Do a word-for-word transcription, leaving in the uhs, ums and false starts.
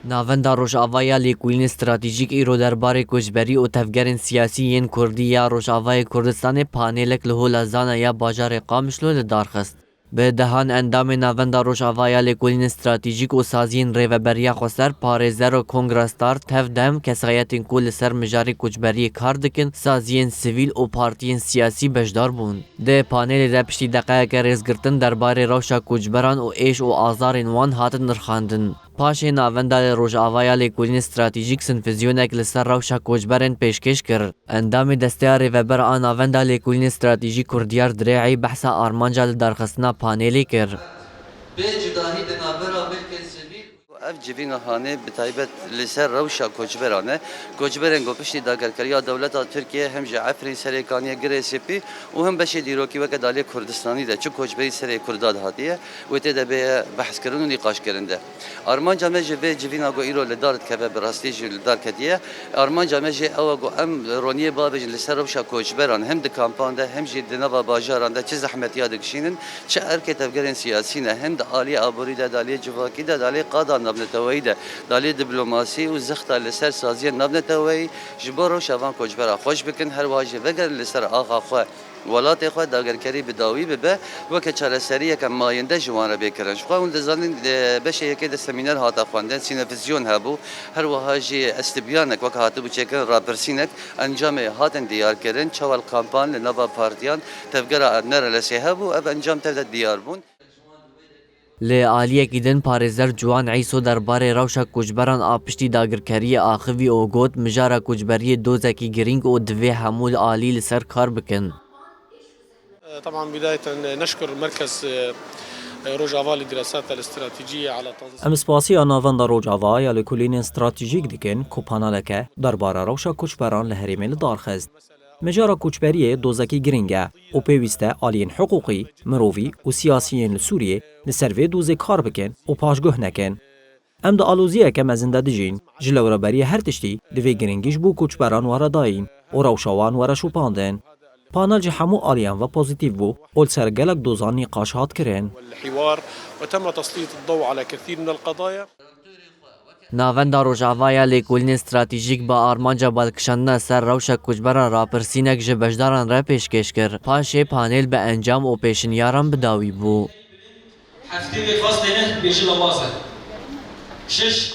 Navenda Rojava ya Lêkolînê Stratejîk îro derbarê koçberî û tevgerên siyasî yên Kurdî ya Rojavayê Kurdistanê panêlek li Hola Zana ya bajarê Qamişlo li dar xist. Bi dehan endamên Navenda Rojava ya Lêkolînê Stratejîk û saziyên Rêveberiya Xweser, parêzer û kongra star, tevdem, kesayetên ku li ser mijarê koçberiyê kar dikin, saziyên sivîl û partiyên siyasî beşdar bûn. Di panelê de piştî deqeyeke rêzgirtin derbarê rewşa koçberan û êş û azarên wan hatin nirxandin. Paşê Navenda Rojava ya Lêkolînê Stratejîk sinfizyonek li ser rewşa koçberên pêşkêş kir. Endamê Desteya Rêveber a Navenda Lêkolînê Stratejîk Kurdiyar Dirê'î behsa armanca lidarxistina panelê kir. Bê cudahî di navbera milkên sivîl. Ev civîna hanê bi taybet li ser rewşa koçberan e. Koçberên ku piştî dagirkeriya dewleta Tirkiye hem ji Efrîn, Serêkaniyê, Girê Spî û hem beşê dîrokî weke dalê Kurdistanî de çi koçberî serê Kurda dihatiye û tê de bê behskirin û nîqaşkirin de. Armanca me ji vê civîna ku îro li dar dikeve, bi rastî jî li dar ketiye, armanca me jî ew e ku em roniyê bavêjin li ser rewşa koçberan, hem di kampan de hem jî di nava bajaran de çi zehmetiya dikişînin, çi erkê tevgerên siyasî ne, hem di aliyê aborî de, di aliyê civakî de, di aliyê qada navneteweyî de, di aliyê diplomasî û zexta li ser saziyên navneteweyî ji bo rewşa van koçbera xweş bikin, her wiha jî vegerin li ser axa xwe, welatê xwe dagirkerî bi dawî bibe, weke çareseriyeke mayînde ji wan re bê kirin. Ji xwe hûn dizanin, e, beşê yekê de semîner hate xwendin, sînefizyon hebû, her wiha jî estibyanek weke hatibû çêkirin, rapirsînek, encamê hatin diyar kirin, çawa li kampan li nava partiyan tevgera N R L S'ê hebû, ev encam tev de diyar bûn. Li aliyekî din parêzer Ciwan Îso derbarê rewşa koçberan a piştî dagirkeriyê axivî û got, mijara koçberiyê dozekî girîng û divê hemû alî li ser kar bikin. طبعا بداية نشكر مركز روجافا للدراسات الاستراتيجية على تنظيم Em spasiya Navenda Rojava ya Lêkolînên Stratejîk dikin ku paneleke derbara rewşa koçberan li herêmê li dar xist. Mijara koçberiyê dozekî girîng e û pêwîst e aliyên hiqûqî, mirovî û siyasî yên li Sûriyê li ser vê dozê kar bikin û paşguh nekin. Em di aloziyeke mezin de dijîn. Ji lewreberiyê her tiştî divê girîngî ji bo koçberan were dayîn û rewşa wan were şopandin. Panel ji hemû aliyan ve pozîtîf bû û li ser gelek dozan nîqaş hat kirin. والحوار وتم تسليط الضوء على كثير من القضايا. Navenda Rojava ya Lêkolînê Stratejîk bi armanca balkişandina ser rewşa koçberan rapirsînek ji beşdaran re pêşkêş kir. Paşê panel bi encam û pêşinyaran bi dawî bû. Heftê wê faslê ne bêje lawaz e. Şeş